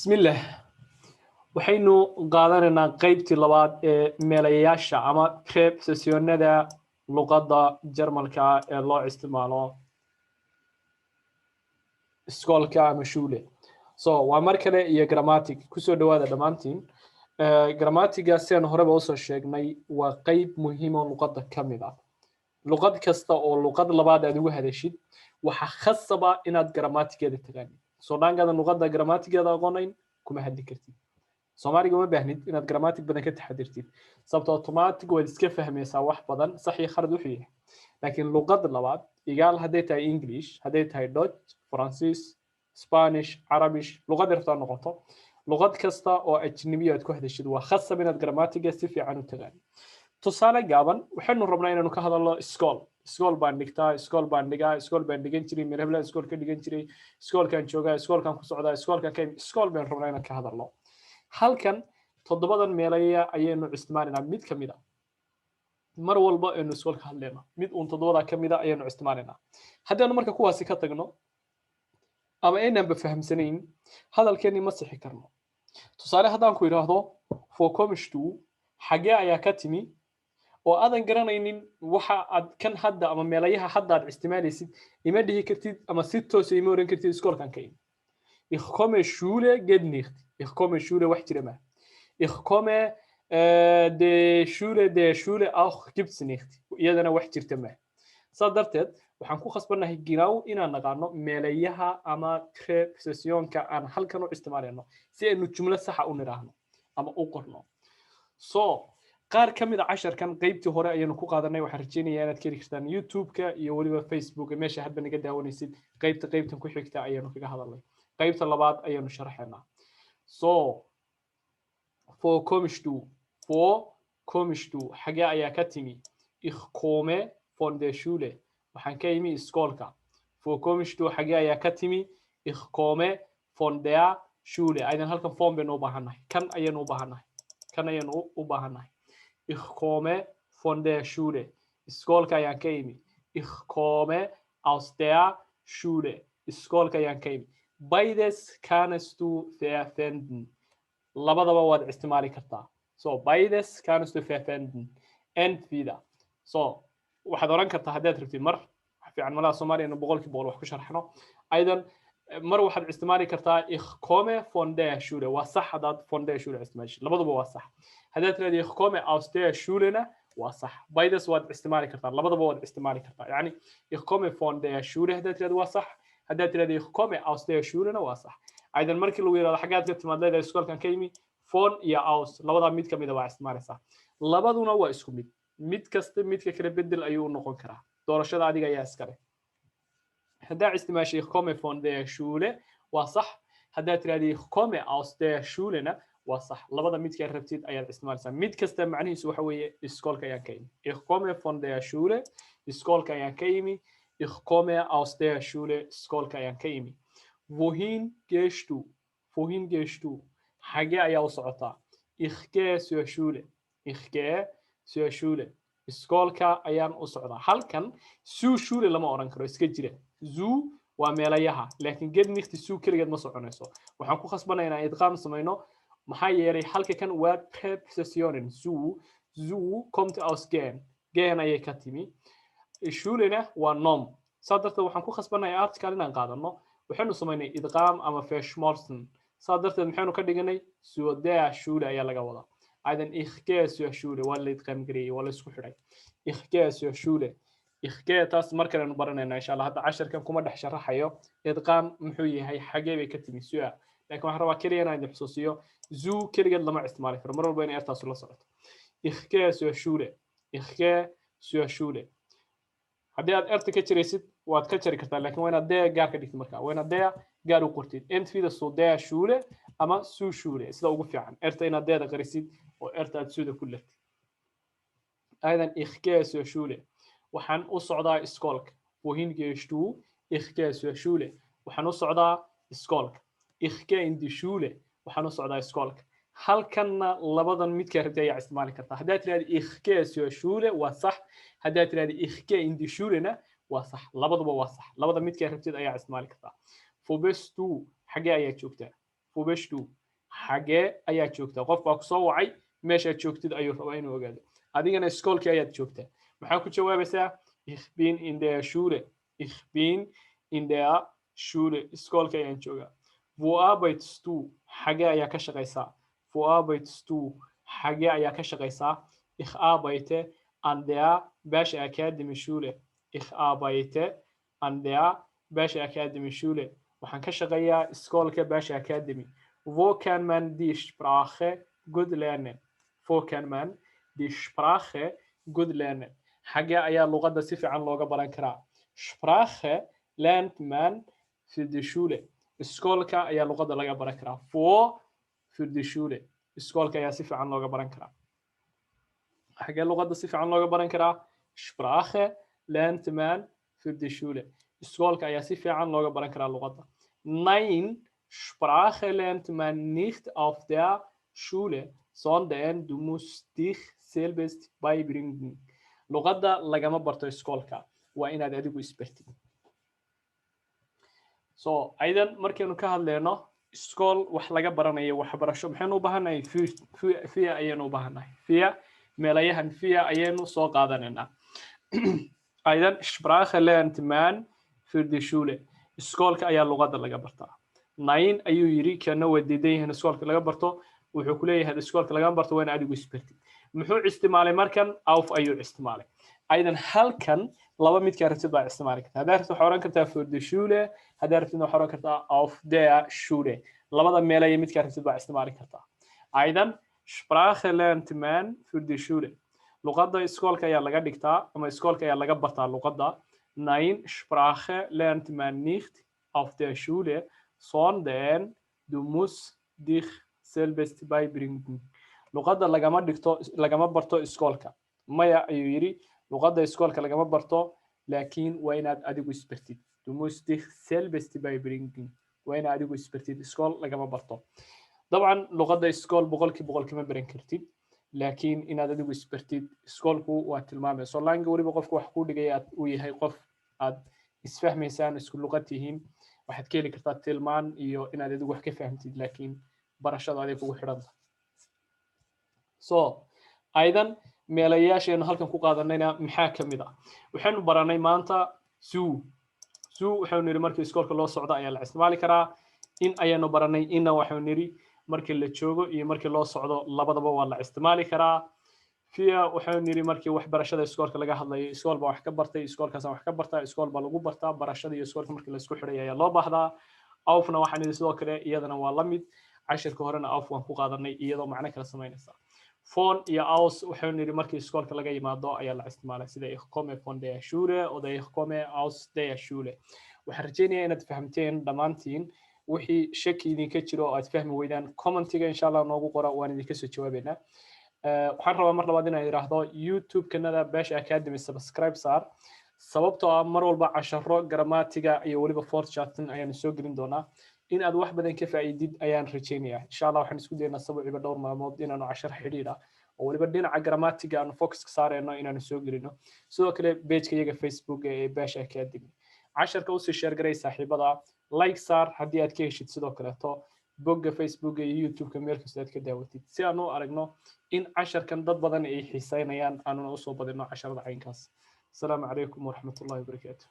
Bismillah, waxaynu qaadanaynaa qeybtii labaad ee meelayaasha ama prepositionada luqadda Jarmalka ee loo isticmaalo iskoolka ama Schule. So waa mar kale iyo Grammatik. Kusoo dhawaada dhammaantiin. Grammatiga, sidaan horeba usoo sheegnay, waa qeyb muhiim oo luqadda ka mid ah. Luqad kasta oo luqad labaad aad ugu hadashid, waxaa khasaba inaad grammatigeeda taqaanid. Soo dhaankaada luqadda grammatigeeda aqoonayn kuma hadli kartid. Soomaaliga uma baahnid inaad grammatic badan ka taxadirtid, sababto automatic waad iska fahmaysaa wax badan, sax iyo khalad wuxuu yahay. Laakiin luqad labaad, egal hadday tahay English, hadday tahay Dutch, Faransiis, Spanish, Arabish, luqad rabtaa noqoto, luqad kasta oo ajnabiya aad ku hadashid, waa khasab inaad grammatiga si fiican u taqaanid. Tusaale gaaban, waxaynu rabnaa inaanu ka hadalno iskool. Iskool baan dhigtaa, iskool baan dhigaa, iskool baan dhigan jiray, mirhablaan iskool ka dhigan jiray, iskoolkaan joogaa, iskoolkaan ku socdaa, iskoolkaan ka iskool baynu rabnaa inaan ka hadalno. Halkan toddobadan meelaya ayaynu isticmaalaynaa mid ka mid a. Mar walba aynu iskool ka hadlayno, mid uun toddobadaa ka mid a ayaynu isticmaalaynaa. Haddaanu marka kuwaasi ka tagno ama aynanba fahamsanayn, hadalkeennii ma sixi karno. Tusaale, haddaan ku idhaahdo "Wo kommst du?", xagee ayaa ka timi, oo aadan garanaynin waxa aad kan hadda ama meelayaha hadda aad isticmaalaysid, ima dhihi kartid ama si toosa ima oran kartid "iskoolkan ka imi". "Ich komme Schule" geht nicht. "Ich komme Schule" wax jira ma. "Ich komme de Schule", "de Schule" auch gibt's nicht, iyadana wax jirta ma. Saa darteed waxaan ku khasbannahay genau inaan naqaano meelayaha ama prepositionka aan halkan u isticmaalayno, si aynu jumlo saxa u nidhaahno ama u qorno. So qaar ka mid a casharkan qeybtii hore ayaynu ku qaadanay. Waxaan rajeynayaa inaad ka heli kartaan YouTube-ka iyo weliba Facebook, meesha hadba naga daawanaysid. Qeybta qeybtan ku xigta ayaynu kaga hadalnay, qeybta labaad ayaynu sharaxaynaa. So "Wo kommst du?", "Wo kommst du?", xagee ayaa ka timi? Ich komme von der Schule, waxaan ka imi iskoolka. "Wo kommst du?", xagee ayaa ka timi? Ich komme von der Schule. Aydan halkan von baynu u baahannahay, kan ayaynu u baahannahay, kan ayaynu u baahannahay. Ich komme von der Schule, iskoolka ayaan ka imi. Ich komme aus der Schule, iskoolka ayaan ka imi. Beides kannst du verwenden, labadaba waad isticmaali kartaa. So beides kannst du verwenden. Entweder, so waxaad oran kartaa haddaad rabtid, mar fiican malaha Soomaaliya inu 100% wax ku sharxno. Aydan mar waxaad isticmaali kartaa "Ich komme von der Schule", waa sax haddaad von der Schule isticmaashid, labaduba waa sax. Haddaad tirahdo "Ich komme aus der Schule"na waa sax. Beides waad isticmaali kartaa, labadaba waad isticmaali kartaa. Yani "Ich komme von der Schule" haddaad tirahdo waa sax, haddaad tirahdo "Ich komme aus der Schule"na waa sax. Aydan markii lagu yidhahdo "xaggaad ka timaad", leedahay "iskoolkan ka yimi". Von iyo aus labadaa mid ka mida waa isticmaalaysaa, labaduna waa isku mid. Mid kasta midka kale bedel ayuu noqon karaa, doorashada adiga ayaa iskale. Haddaa isticmaashay "Ich komme von der Schule" waa sax, haddaad tirahdo "Ich komme aus der Schule"na waa sax. Labada midkaa rabtid ayaad isticmaalaysaa. Mid kasta macnihiisu waxa weeye iskoolka ayaan ka yimi. Ich komme von der Schule, iskoolka ayaan ka yimi. Ich komme aus der Schule, iskoolka ayaan ka yimi. "Wohin gehst du?", "Wohin gehst du?", xagee ayaa u socotaa? Ich gehe zur Schule. Ich gehe zur Schule, iskoolka ayaan u socdaa. Halkan zu Schule lama oran karo, iska jira. Zu waa meelayaha, laakiin geht nicht. Zu keligeed ma soconayso, waxaan ku khasbanay inaan idqaam samayno. Maxaa yeelay halka kan waa Präpositionen. Zu, zu kommt aus gehen, gehen ayay ka timi. Schulena waa Nomen. Saa darteed waxaan ku khasbanay Artikel inaan qaadano. Waxaynu samaynay idqaam ama verschmolzen. Saa darteed maxaynu ka dhiganay? Zu der Schule ayaa laga wadaa. Aydan ich gehe zur Schule waa la idqaam gareeyey, waa la isku xidhay. Ich gehe zur Schule. Ich gehe, taas mar kalenu baranayna insha Allah. Hadda casharkan kuma dhex sharaxayo idqaam muxuu yahay, xagee bay ka timi zur, laakiin waxaan rabaa keliya inaan idin xusuusiyo zu keligeed lama isticmaali karo, mar walba inay ertaasu la socoto. Ich gehe zur Schule. Ich gehe zur Schule. Haddii aad erta ka jiraysid waad ka jari kartaa, laakiin waa inaad der gaar ka dhigtid. Marka waa inaad der gaar u qortid, entweder zu der Schule ama zu Schule. Sida ugu fiican erta inaad der-da qarisid oo erta aad zu-da ku lartid. Aydan ich gehe zur Schule, waxaan u socdaa iskoolka. "Wohin gehst du?" Ich gehe zur Schule, waxaan u socdaa iskoolka. Ich gehe in die Schule, waxaan u socdaa iskoolka. Halkanna labadan midkaa rabtay ayaa isticmaali kartaa. Haddaad tirahdo "Ich gehe zur Schule" waa sax, haddaad tirahdo "Ich gehe in die Schule"na waa sax, labaduba waa sax. Labada midkaa rabtid ayaa isticmaali kartaa. "Wo bist du?", xagee ayaa joogtaa? Wo bist du? Xagee ayaa joogtaa? Qof baa kusoo wacay, meeshaad joogtid ayuu rabaa inuu ogaado. Adigana iskoolkii ayaad joogtaa. Maxaa ku jawaabaysaa? Ich bin in der Schule. Ich bin in der Schule. Iskoolka ayaan joogaa. Wo arbeitest du? Xagee ayaa ka shaqaysaa? Wo arbeitest du? Xagee ayaa ka shaqaysaa? Ich arbeite an der Basha Academy Schule. Ich arbeite an der Basha Academy Schule. Waxaan ka shaqeeyaa iskoolka Basha Academy. Wo kann man die Sprache gut lernen? Wo kann man die Sprache gut lernen? Xagee ayaa luqadda si fiican looga baran karaa? Sprache lernt man für die Schule. Iskoolka ayaa luqadda laga baran karaa. Wo für die Schule. Iskoolka ayaa si fiican looga baran karaa. Xagee luqadda si fiican looga baran karaa? Sprache lernt man für die Schule. Iskoolka ayaa si fiican looga baran karaa luqadda. Nein, Sprache lernt man nicht auf der Schule, sondern du musst dich selbst beibringen. Luqadda lagama barto iskoolka, waa inaad adigu isbartid. So aydan markaynu ka hadleyno iskool wax laga baranayo, waxbarasho, maxaynu u baahannahay? Für ayaynu u baahannahay. Für meelayahan für ayaynu soo qaadanaynaa. Aydan Sprache lernt man für die Schule. Iskoolka ayaa luqadda laga bartaa. Nein ayuu yidhi, kana waa diidan yahin iskoolka laga barto. Wuxuu ku leeyahay iskoolka lagama barto, waa in adigu isbartid. Muxuu isticmaalay markan? Auf ayuu isticmaalay. Aydan halkan laba midkaa rabtid baa isticmaali kartaa. Haddaa rabtid waxaa oran kartaa für die Schule, haddaa rabtidna waxaa oran kartaa auf der Schule. Labada meelaya midkaa rabtid baa isticmaali kartaa. Aydan Sprache lernt man für die Schule. Luqadda iskoolka ayaa laga dhigtaa ama iskoolka ayaa laga bartaa luqadda. Nein, Sprache lernt man nicht auf der Schule, sondern du musst dich selbst beibringen. Luqadda lagama dhigto, lagama barto iskoolka. Maya ayuu yidhi, luqadda iskoolka lagama barto, laakiin waa inaad adigu isbartid. Du musst dich selbst beibringen. Waa inaad adigu isbartid, iskool lagama barto. Dabcan luqadda iskool 100% kama baran kartid, laakiin inaad adigu isbartid iskoolku waa tilmaamaya. Solange weliba qofku wax kuu dhigaya aad uu yahay qof aad isfahmaysaan, isku luqad tihiin, waxaad ka heli kartaa tilmaan iyo inaad adigu wax ka fahamtid, laakiin barashada aday kugu xidhanta. So aydan meelayaasheenu halkan ku qaadanayna maxaa ka mid ah? Waxaynu baranay maanta zu. Zu waxaynu nidhi markii iskoolka loo socdo ayaa la isticmaali karaa. In ayaanu baranay. Inna waxaynu nidhi markii la joogo iyo markii loo socdo labadaba waa la isticmaali karaa. Für waxaynu nidhi markii waxbarashada iskoolka laga hadlayo, iskool baa wax ka bartay, iskoolkaasaan wax ka bartaa, iskool baa lagu bartaa. Barashada iyo iskoolka markii la isku xidhay ayaa loo baahdaa. Aufna waxaan nidhi sidoo kale iyadana waa la mid. Cashirka horena auf waan ku qaadanay iyadoo macno kala samaynaysa. Von iyo aus waxaynu nidhi markii iskoolka laga yimaado ayaa la isticmaalay, sida ich komme von der Schule oder ich komme aus der Schule. Waxaan rajaynayaa inaad fahamteen dhammaantiin. Wixii shaki idinka jiro oo aad fahmi weydaan, commentiga insha Allah noogu qora, waan idinka soo jawaabeynaa. Waxaan rabaa mar labaad inaan idhaahdo YouTube kanada Basha Academy subscribe saar, sababtoo ah mar walba casharo gramatiga iyo weliba Wortschatz ayaanu soo gelin doonaa. In aad wax badan ka faa'iidid ayaan rajaynayaa insha Allah. Waxaan isku daynaa sabuciba dhowr maalmood inaanu cashar xidhiidh ah oo weliba dhinaca gramatiga aanu focuska saarayno inaanu soo gelino. Sidoo kale pageka iyaga Facebook ee Basha Academy, casharka usii share garay saaxiibada, like saar haddii aad ka heshid. Sidoo kaleeto bogga Facebook iyo YouTube-ka meel kasta aad ka daawatid, si aan u aragno in casharkan dad badan ay xiiseynayaan, aanuna usoo badino casharada caynkaas. Asalaamu calaykum waraxmatullahi wabarakaatu.